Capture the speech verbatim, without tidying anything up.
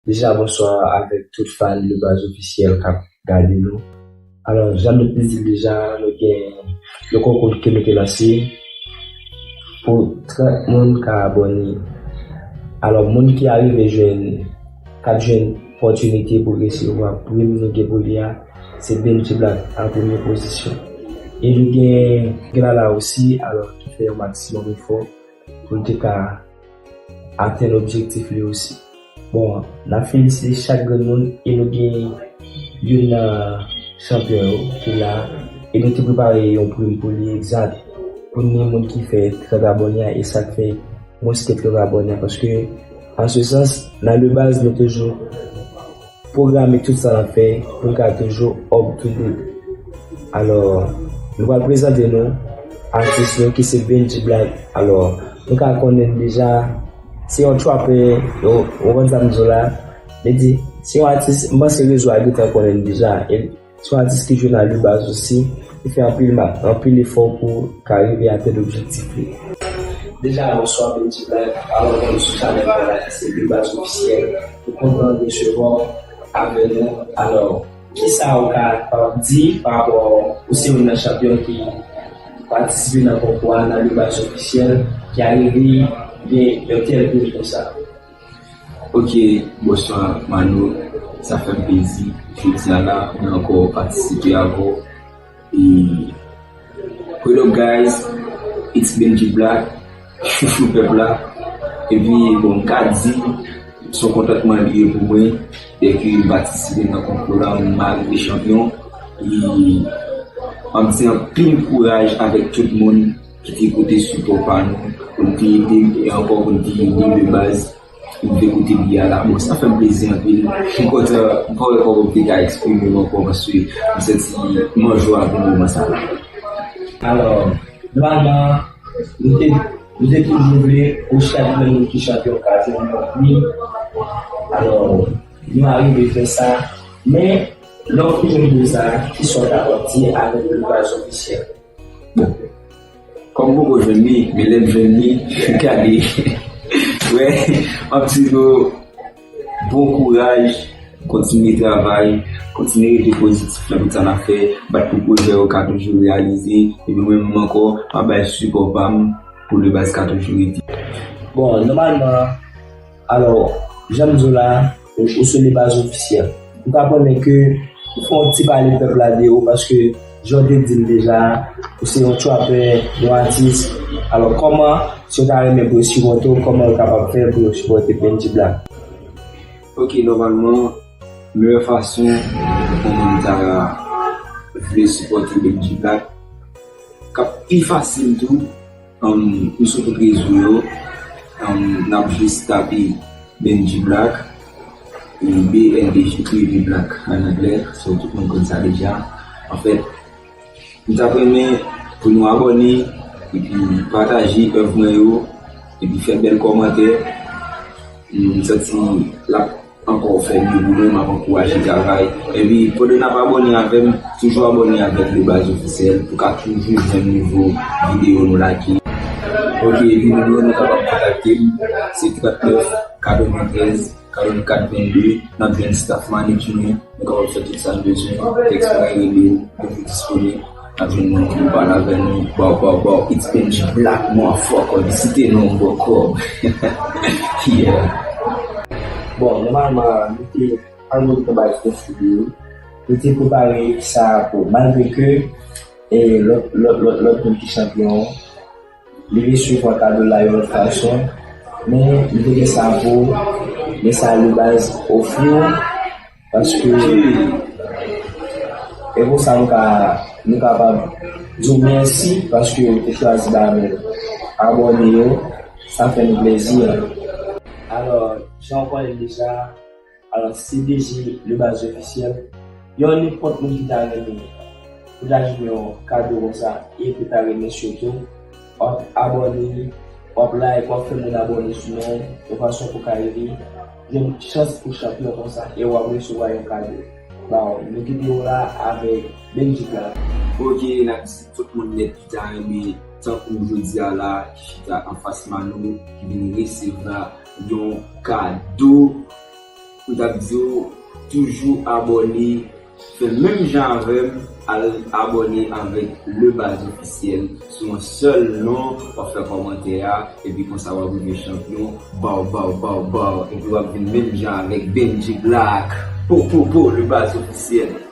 Deja, bonswa avèk tout fan Le Baz Officiel k ap gade nou. Alò, jan nou te di l deja, nou gen yon konkou ke nou te lanse pou trant moun ka abòne. Alò, moun ki arive jwenn, k ap jwenn opòtinite pou resevwa prim nou gen pou li a, se Benji Black an premye pozisyon. E nou gen Grala osi, alò, ki fè yon maksimòm efò pou l te ka atenn objektif li osi. Bon, n ap felisite chak grenn moun e nou gen youn nan chanpyon yo ki la e nou te prepare yon prim pou li egzak pou ni moun ki fè trant abòne a e sa k fè mwens ke trant abòne a paske an se sans nan Le Baz nou toujou pwograme tout sa n ap fè pou n ka toujou up to date. Alò, nou pral prezante nou atis nou ki se Benji Black. Alò, nou ka konnen deja se yon trapper, ou konn sa m di w la. Li di, se yon atis, m panse rezo a gentan konnen l deja. E se yon atis ki jwe nan Le Baz osi. Li fè anpil ma, anpil efò pou ka rive atenn objektif li. Deja, bonswa Benji Black. Alò, nou sou chanèl mwen la, se Le Baz Officiel. Nou kontan resevwa w avè nou. Alò, kisa ou ka kapab di pa rapò ou se youn nan chanpyon ki patisipe nan konkou a nan Le Baz Officiel ki arive gen yon tèl prim konsa? Ok, bonswa Mano, sa fè m plezi jodi a la pou mwen ankò patisipe avè w. E what up guys, it's Benji Black, chouchou pèp la. Epi bon, m ka di se yon kontantman li ye pou mwen dèke m patisipe nan konkou la, m arive chanpyon. E m ap di anpil kouraj avèk tout moun ki te pote sipò pa nou, pou n te ede m e ankò pou n te ede Le Baz. M te koute biyè la. Bon, sa fè m plezi anpil. M kontan, m pa wè kòman m te ka eksprime m ankò, paske m santi m an jwa pou moman sa la. Alò, nòmalman, nou te, nou te toujou vle pou chak grenn moun ki chanpyon ka jwenn yon pri. Alò, nou arive fè sa. Men, lè w fin jwenn pri sa, kisa w ta pral di avèk Le Baz Officiel? Bon, kòm m poko jwenn li, men lè m jwenn li, gade. Wè, m ap di nou bon kouraj, kontinye travay, kontinye rete pozitif nan tout sa n ap fè, bat pou pwojè yo ka toujou reyalize, epi mwen menm ankò, m ap bay sipò pa m pou Le Baz ka toujou rete. Bon, nòmalman, Alò, jan m di w la, ou, ou se Le Baz Officiel. M ta renmen ke ou fè yon ti pale pèp la de ou, paske jan w te di l deja, ou se yon trapper, yon atis. Alò, kòman, si yo ta renmen pou yo sipòte w, kòman yo kapab fè pou yo sipòte Benji Black? Ok, nòmalman, meyè fason pou moun ta vle sipòte Benji Black, k ap pi fasil tou, Um, nou sou tout rezo yo. Um, n ap jis tape Benji Black, e, B N D J, Benji Black an anglè, so tout moun konn sa deja. Anfèt, m t ap renmen pou nou abòne, epi pataje èv mwen yo, epi fè bèl kòmantè. M santi l ap ankò fè byen pou mwen, m ap ankouraje travay. Epi, pandan n ap abòne avè m, toujou abòne avèk Le Baz Officiel pou ka toujou jwenn nouvo videyo nou lage. Ok, epi nimewo nou kapab kontakte m, se trannèf, katreventrèz, karannkat, vennde, n ap jwenn staff management. Nou kapab fè tout sa n bezwen. Tèks mwen rele l, toujou disponib. N ap jwenn moun ki pou pale avè nou. Bow, bow, bow. It's Benji Black, motherfucker. Li site non m bòkò. Yeah. Bon, nòmalman, nou te annou te bay fè sou li. Nou te prepare sa pou, malgre ke, e, lòt, lòt, lòt, lòt moun ki chanpyon, li resevwa kado la yon lòt fason, men li te gen sa pou, men sa Le Baz ofri w, paske e pou sa nou ka, nou kapab di w mèsi paske ou te chwazi ba nou abòne yo, sa fè nou plezi. Alò, jan w konnen deja, Alò, si se D J Le Baz Officiel, yon nenpòt moun ki ta renmen pou ta jwenn yon kado konsa e pou ta remèsye w tou, w ap abòne, w ap like, w ap fè moun abòne sou non w, yon fason pou ka rive jwenn chans pou chanpyon konsa e w ap resevwa yon kado. Bon, nou kite w la avèk Benji Black. Ok, n ap di tout moun nèt ki ta renmen, tankou jodi a la, ki chita anfas Mano, ki vin resevwa yon kado. M t ap di w toujou abòne, fè menm jan avè m, al abòne avèk Le Baz Officiel. Sou yon sèl non, w ap fè kòmantè a, epi konsa w ap rive chanpyon, baw, baw, baw, baw, epi w ap vin menm jan avèk Benji Black. Po, po, po, Le Baz Officiel.